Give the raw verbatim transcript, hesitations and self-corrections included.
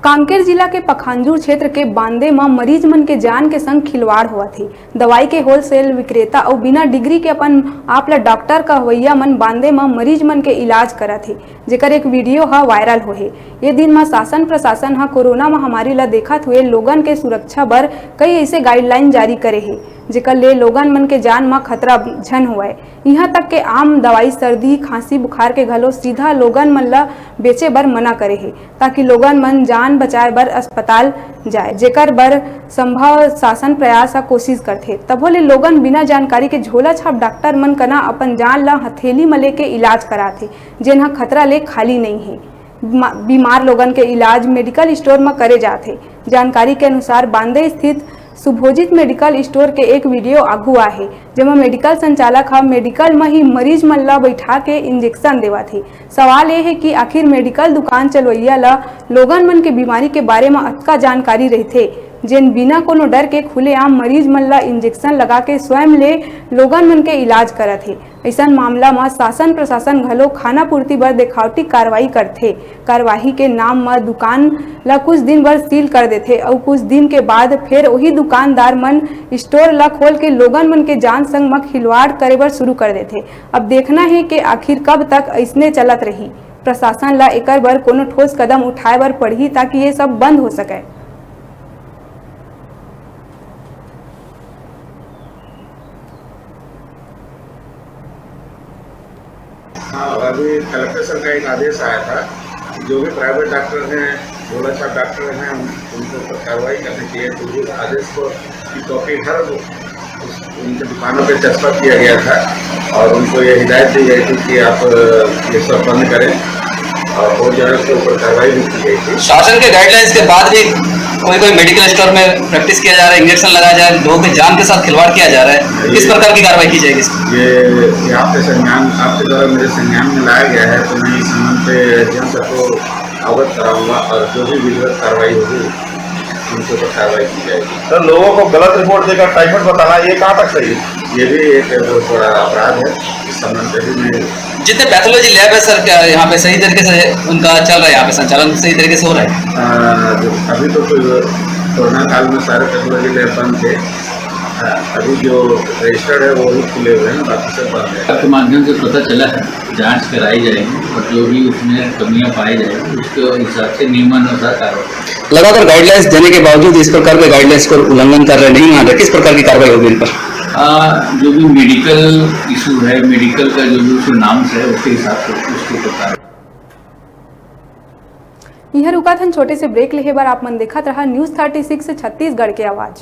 कांकेर जिला के पखांजूर क्षेत्र के बांदे म मरीज मन के जान के संग खिलवाड़ होवत हे। दवाई के होलसेल विक्रेता अउ बिना डिग्री के अपन आप ल डॉक्टर कहवइया मन बांदे म मरीज मन के इलाज करत हे, जेकर एक वीडियो ह वायरल होहे। ये दिन म शासन प्रशासन ह कोरोना महामारी ल देखत हुए लोगन के सुरक्षा बर कई अइसे गाइडलाइन जारी करे हे, जेकर ले लोगन मन के जान म खतरा झन होवय। इहां तक के आम दवाई सर्दी, खांसी, बुखार के घलो सीधा लोगन मन ल बेचे बर मना करे हे, ताकि लोगन मन जान बचाए बर अस्पताल जाए, जेकर बर संभव शासन प्रयास ह कोशिश करथे। तभो ले लोगन बिना जानकारी के झोला छाप डॉक्टर मन कना अपन जान ल हथेली म लेके इलाज कराथे, जेन ह खतरा ले खाली नइ हे। मा-, बीमार लोगन के इलाज मेडिकल स्टोर म करे जाथे। जानकारी के अनुसार, बांदे स्थित सुभोजित मेडिकल स्टोर के एक वीडियो आगू आहे, जेमा मेडिकल संचालक ह मेडिकल म ही मरीज मन ल बइठा के इंजेक्शन देवत हे। सवाल ये हे कि आखिर मेडिकल दुकान चलवइया ल लोगन मन के बीमारी के बारे म अतका जानकारी रहिथे, जेन बिना कोनो डर के खुलेआम मरीज मन ल इंजेक्शन लगा के स्वयं ले लोगन मन के इलाज करत हे। अइसन मामला म शासन प्रशासन घलो खाना पूर्ति बर देखावटी कार्रवाई करथे। कार्रवाई के नाम म दुकान ल कुछ दिन बर सील कर देथे अउ कुछ दिन के बाद फेर ओही दुकानदार मन स्टोर ल खोल के लोगन मन के जान संग म खिलवाड़ करे बर शुरू कर देथे। अब देखना हे कि आखिर कब तक अइसने चलत रही। प्रशासन ल एकर बर कोनो ठोस कदम उठाए बर पड़ही, ताकि ये सब बंद हो सकय। हाँ, अभी कलेक्टर सर का एक आदेश आया था, जो भी प्राइवेट डॉक्टर हैं, झोला छाप डॉक्टर हैं, उन, उनके ऊपर कार्रवाई करनी चाहिए। तो उस आदेश को की कॉपी हर उस, उनके दुकानों पे चस्पा किया गया था और उनको ये हिदायत दी गई थी कि आप, अ, ये सब बंद करें और बहुत जगह के ऊपर कार्रवाई भी की गई थी। शासन के गाइडलाइंस के बाद भी कोई कोई मेडिकल स्टोर में प्रैक्टिस किया जा रहा है, इंजेक्शन लगाया जा रहा है, लोगों की जान के साथ खिलवाड़ किया जा रहा है, किस ये प्रकार की कार्रवाई की जाएगी इस पर? ये, ये आपके संज्ञान, आपके द्वारा मेरे संज्ञान में लाया गया है, तो मैं इस संबंध पे एसडीएम सर को अवगत कराऊंगा और जो भी विधिवत कार्रवाई होगी, उनके ऊपर कार्रवाई की जाएगी। सर, लोगों को गलत रिपोर्ट देकर टाइफाइड बताना, ये कहाँ तक सही है? ये भी एक बहुत बड़ा अपराध है। इस संबंध में भी मैं जितने पैथोलॉजी लैब है सर, क्या यहाँ पे सही तरीके से उनका चल रहा है, यहाँ पे संचालन सही तरीके से हो रहा है? अ, अभी तो कोई कोरोना काल में सारे पैथोलॉजी लैब बंद थे। अ, अभी जो रजिस्टर्ड है वो ही खुले हुए हैं, बाकी सब बंद है। आपके माध्यम से पता चला है, जांच कराई जाएगी और जो भी उसमें कमियां पाई जाएगी उसके हिसाब से नियमानुसार कार्रवाई। लगातार गाइडलाइंस देने के बावजूद इस प्रकार के गाइडलाइंस को उल्लंघन कर रहे, नहीं मान रहे, किस प्रकार की कार्रवाई होगी इन पर? आ, जो भी मेडिकल इशू है, मेडिकल का जो भी उसमें नाम्स है, उसके हिसाब से उसके ऊपर कार्रवाई। इहर रुकत हन छोटे से ब्रेक लेहे बर। आप मन देखत रहा न्यूज़ थर्टी सिक्स छत्तीसगढ़ के आवाज़।